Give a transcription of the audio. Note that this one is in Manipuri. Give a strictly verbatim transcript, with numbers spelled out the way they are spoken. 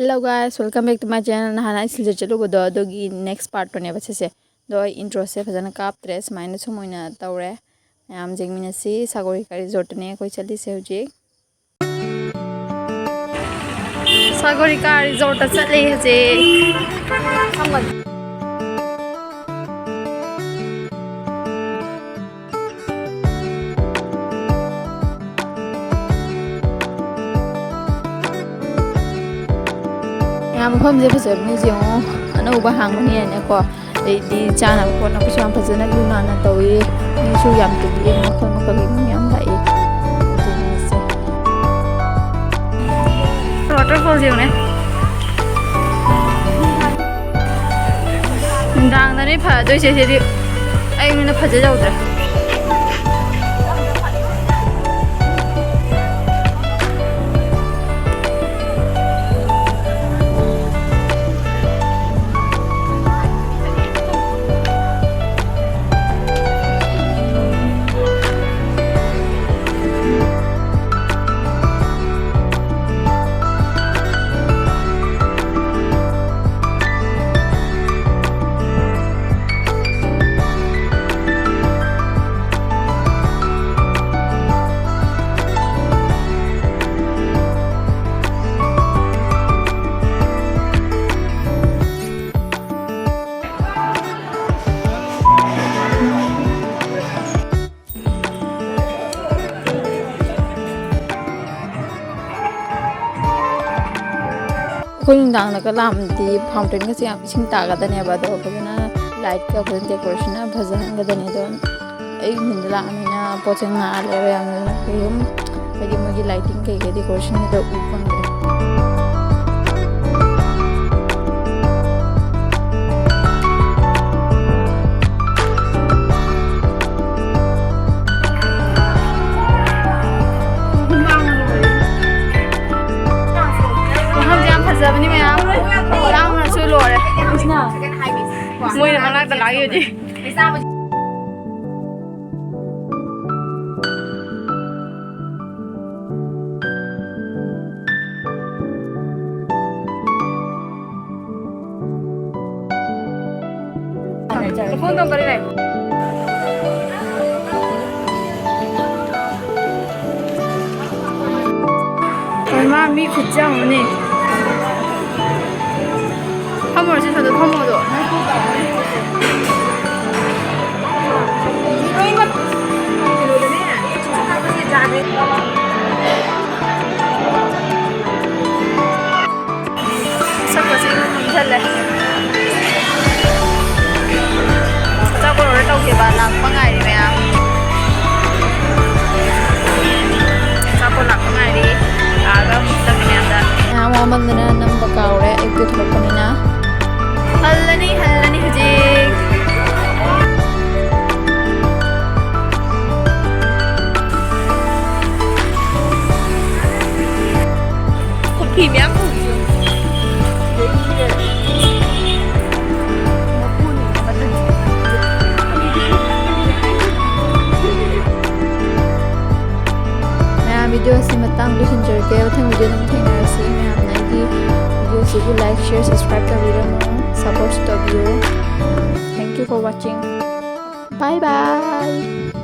Hello guys, welcome back to my channel. ꯅꯍꯥꯟ ꯑꯩ ꯁꯤꯜꯆꯔ ꯆꯠꯂꯨꯕꯗꯣ, ꯑꯗꯨꯒꯤ next part ꯇꯨꯅꯦꯕ ꯁꯤꯁꯦ꯫ ꯑꯗꯣ ꯑꯩ intro ꯁꯦ ꯐꯖꯅ ꯀꯥꯞꯇ꯭ꯔꯦ, ꯁꯨꯃꯥꯏꯅ ꯁꯨꯝ ꯑꯣꯏꯅ ꯇꯧꯔꯦ꯫ ꯃꯌꯥꯝ ꯌꯦꯡꯃꯤꯟꯅꯁꯤ꯫ ꯁꯥꯒꯣꯔꯤꯀꯥ resort ꯇꯅꯦ ꯑꯩꯈꯣꯏ ꯆꯠꯂꯤꯁꯦ ꯍꯧꯖꯤꯛ꯫ ꯁꯥꯒꯣꯔꯤꯀꯥ resort ꯇ ꯆꯠꯂꯦ ꯍꯧꯖꯤꯛ꯫ ꯃꯌꯥꯝ, ꯃꯐꯝꯁꯦ ꯐꯖꯕꯅꯤ ꯌꯦꯡꯉꯣ, ꯑꯅꯧꯕ ꯍꯥꯡꯕꯅꯦꯅꯀꯣ꯫ ꯑꯗꯩꯗꯤ ꯆꯥꯅꯕ ꯈꯣꯠꯅꯕꯁꯨ ꯌꯥꯝ ꯐꯖꯅ ꯂꯨ ꯅꯥꯟꯅ ꯇꯧꯏ꯫ ꯃꯤꯁꯨ ꯌꯥꯝ ꯇꯤꯜꯂꯤ, ꯃꯈꯜ ꯃꯈꯜꯒꯤ ꯃꯤ ꯌꯥꯝ ꯂꯥꯛꯏ꯫ ꯑꯗꯨꯅꯤꯁꯦ꯫ Waterfall ꯌꯦꯡꯉꯨꯅꯦ꯫ ꯅꯨꯡꯗꯥꯡꯗꯅꯦ ꯐꯗꯣꯏꯁꯦ ꯁꯤꯗꯤ꯫ ꯑꯌꯨꯛꯅꯤꯅ ꯐꯖ ꯌꯧꯗ꯭ꯔꯦ꯫ ꯑꯩꯈꯣꯏ ꯅꯨꯡꯗꯥꯡꯗꯒ ꯂꯥꯛꯑꯝꯃꯗꯤ fountain ꯒꯁꯦ ꯌꯥꯝ ꯏꯁꯤꯡ ꯇꯥꯒꯗꯅꯦꯕ, ꯑꯗꯣ ꯐꯖꯅ light ꯀ ꯐꯖꯅ decoration ꯅ ꯐꯖꯍꯟꯒꯗꯅꯦ꯫ ꯑꯗꯣ ꯑꯌꯨꯛ ꯅꯨꯡꯊꯤꯟꯗ ꯂꯥꯛꯑꯃꯤꯅ ꯄꯣꯠꯁꯦ ꯉꯥꯜꯂꯦꯕ ꯌꯥꯝꯅ, ꯑꯗꯨꯅ ꯀꯩꯒꯨꯝ ꯍꯥꯏꯗꯤ ꯃꯣꯏꯒꯤ lighting ꯀꯩꯀꯩ decoration ꯒꯗꯣ ꯎ ꯐꯪꯗ꯭ꯔꯦ꯫ ꯃꯐꯝꯁꯦ ꯌꯥꯝ ꯐꯖꯕꯅꯤ ꯃꯌꯥꯝ꯫ ꯂꯥꯡꯕꯅꯁꯨ ꯂꯣꯏꯔꯦ꯫ ꯃꯣꯏꯅ ꯃꯅꯥꯛꯇ ꯂꯥꯛꯏ ꯍꯧꯖꯤꯛ꯫ ꯀꯔꯤ ꯂꯩ? ꯃꯥ ꯃꯤ ꯈꯨꯠꯆꯥꯝꯃꯅꯤ꯫ ꯐꯝꯃꯨꯔꯁꯤ, ꯁꯣꯝꯗ ꯐꯝꯃꯣꯗꯣ꯫ ꯂꯣꯏꯅꯃꯛ ꯀꯩꯅꯣꯗꯅꯦ, ꯆꯥꯕꯁꯦ ꯌꯥꯗꯦ꯫ ꯁꯛꯄꯁꯦ ꯏꯃꯨꯟ ꯃꯨꯟꯁꯜꯂꯦ꯫ ꯑꯆꯥꯄꯣꯠ order ꯇꯧꯒꯦꯕ, ꯂꯥꯛꯄ ꯉꯥꯏꯔꯤ ꯃꯌꯥꯝ꯫ ꯑꯆꯥꯄꯣꯠ ꯂꯥꯛꯄ ꯉꯥꯏꯔꯤ꯫ ꯂꯥꯛꯑꯒ ꯑꯃꯨꯛ ꯆꯠꯂꯅꯤ ꯃꯌꯥꯝꯗ꯫ ꯃꯌꯥꯝ ꯋꯥꯃꯟꯗꯅ ꯅꯝꯕ ꯀꯥꯎꯔꯦ, ꯑꯌꯨꯛꯇ ꯊꯣꯛꯂꯛꯄꯅꯤꯅ꯫ ꯍꯜꯂꯅꯤ, ꯍꯜꯂꯅꯤ ꯍꯧꯖꯤꯛ꯫ ꯀꯣꯐꯤ ꯃꯌꯥꯝ ꯄꯨꯈꯤꯕꯅꯤ꯫ ꯃꯌꯥꯝ, video ꯑꯁꯤ ꯃꯇꯥꯡ ꯂꯣꯏꯁꯤꯟꯖꯔꯒꯦ꯫ ꯃꯊꯪ video ꯑꯗꯨꯝ ꯊꯦꯡꯅꯔꯁꯤ꯫ ꯃꯌꯥꯝꯅ ꯑꯩꯒꯤ video ꯑꯁꯤꯕꯨ like, share, subscribe ꯇꯧꯕꯤꯔꯝꯃꯨ꯫ Support ꯇꯧꯕꯤꯌꯨ꯫ Thank you for watching. Bye bye.